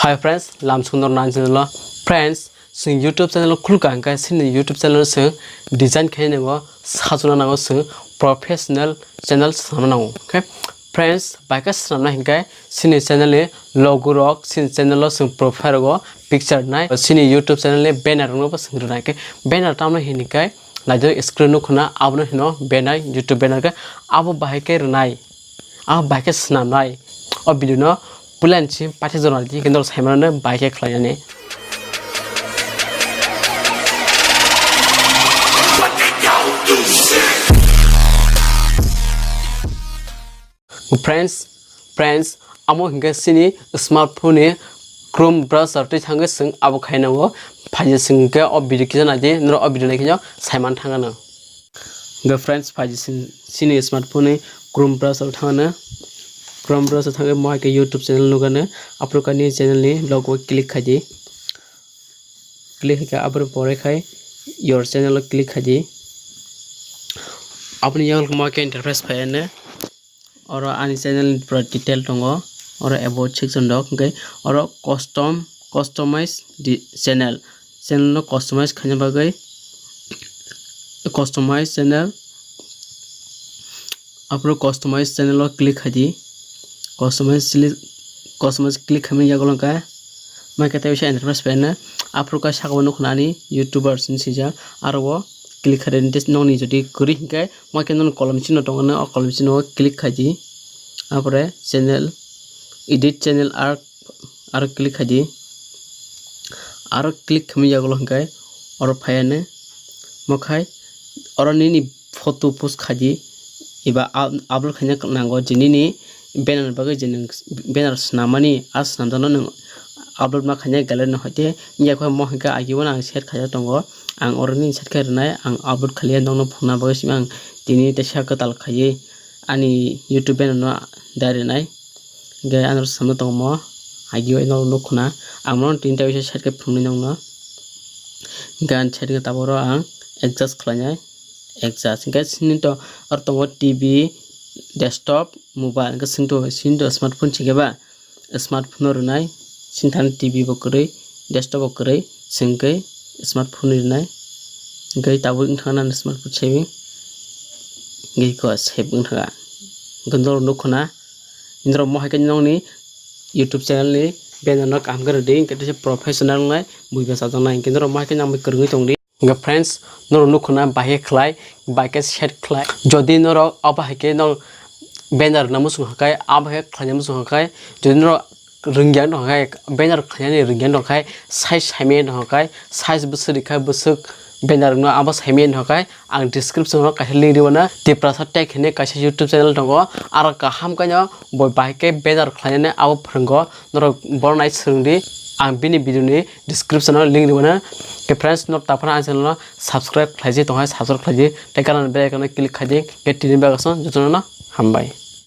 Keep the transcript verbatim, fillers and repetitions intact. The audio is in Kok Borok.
Hi friends, lam sundor nang channel o. Friends, chwng YouTube channel o khulka hwnkhe chini YouTube channel o chwng design khe nango, sajona nango, chwng professional channel swnamna nango. Okay? Friends, bai khe swnamna hinkhe chini channel ni logo rok, chini channel o chwng profile rogo picture nai, chini YouTube channel ni banner rok no bo chwng rwnai. Khe banner tamno hinkhe naidi screen nukho na, abono hino banner, YouTube banner khe abo bahai khe rwnai. Ang bai khe swnamnai. O video no puila ni simi paithak jora di, khe norok sai mano bai khe khlai nani. Friends, friends, amo hinkhe chini smartphone ni Chrome browser twi thangwi chwng abo khai nango. Phaidi chwng khe o video kisa nai di, norok o video nai khe sai man thang nang. Hwnkhe friends, phaidi chwng chini smartphone ni Chrome browser thangano. Chrome browser thangwi mo hai khe YouTube channel nukano. Aphuru khe ani channel ni logo click khai di. Click khai khe aboni pore khai your channel o click khai di. Aboni yago mo hai khe interface phai ano. Oro ani channel ni pura detail tongo. Oro about section rok, hwnkhe oro custom, customize di channel. Channel no customize khaina bagwi customize channel. Aphuru customize channel o click khai di. Customize sili-, customize click khaimani yago hwnkhe mai khe tei bisa interface phai na. Aphuru khe saka o nukho na ani YouTubers hinwi swijak, aro o click khai di. Nokni jodi kwrwi hinkhe mai khe nokni kolom chino tongo, o kolom chino o click khai di. Apore channel, edit channel art aro click khai di. Aro click khaimani yago hwnkhe oro phai ano. Mo khai oro nini photo post khai di, eba up-, upload khaina nango je nini banner bagwi je nwng banner swnamani, a swnamjakno nwng upload ma khaina gallery no hoite. Wngya khe mo hinkhe agi o ang set khaijak tongo, ang oro nini set khai rwnai, ang upload khaliya nokno phunukna bagwi simi ang tini teisa kwtal khaiwi ani YouTube banner no dai rwnai. Hwnkhe ano samno tongo mo, agi o norok nukho na, ang mono tini teisa set khai phunuknai nokno. Hwnkhe ani setting o taboro ang adjust khlainai. Exact. Hwnkhe sini to aro tongo T V, desktop, mobile. Hwnkhe sini to, sini to smartphone se khe ba? Smartphone o rwnai. Sini thani T V bo kwrwi, desktop bo kwrwi. Hwnkhe smartphone o rwnai. Hwnkhe tabuk wng thangna smartphone saving. Hwnkhe ko save wng thangkha. Hwnkhe norok nukho na. Norok mo hai khe nokni YouTube channel ni banner no kaham khe rwdi. Hwnkhe teisa professional wngnai, bui bwsajak nai. Hwnkhe norok mo hai khe nang bai kwrwngwi tongdi. Hwnkhe friends, norok nukho na bahai khe khlai, bahai khe set khlai. Jodi norok abo hai khe norok banner rwna muchung kha khai, abo hai khe khlaina muchung kha khai, jodi norok rwngya wng tong kha khai, banner khlainani rwngya wng tong kha khai, size saimaya wng tong kha khai, size bwswk rikha bwswk banner wngno abo saimaya wng tong kha khai, ang description o kaisa link rwmano, Tiprasa Tech hinwi kaisa YouTube channel tongo, aro kaham khe no bo bahai khe banner khlainani abo phwrwngo. Norok bono nai swrwngdi, ang bini video ni description o link rwmano. Khe friends, norok taphano ani channel no subscribe khlaidi, tong hai subscribe khlaidi, tei gana bell icon no click khlaidi, khe tini bagwi jotono no hambai.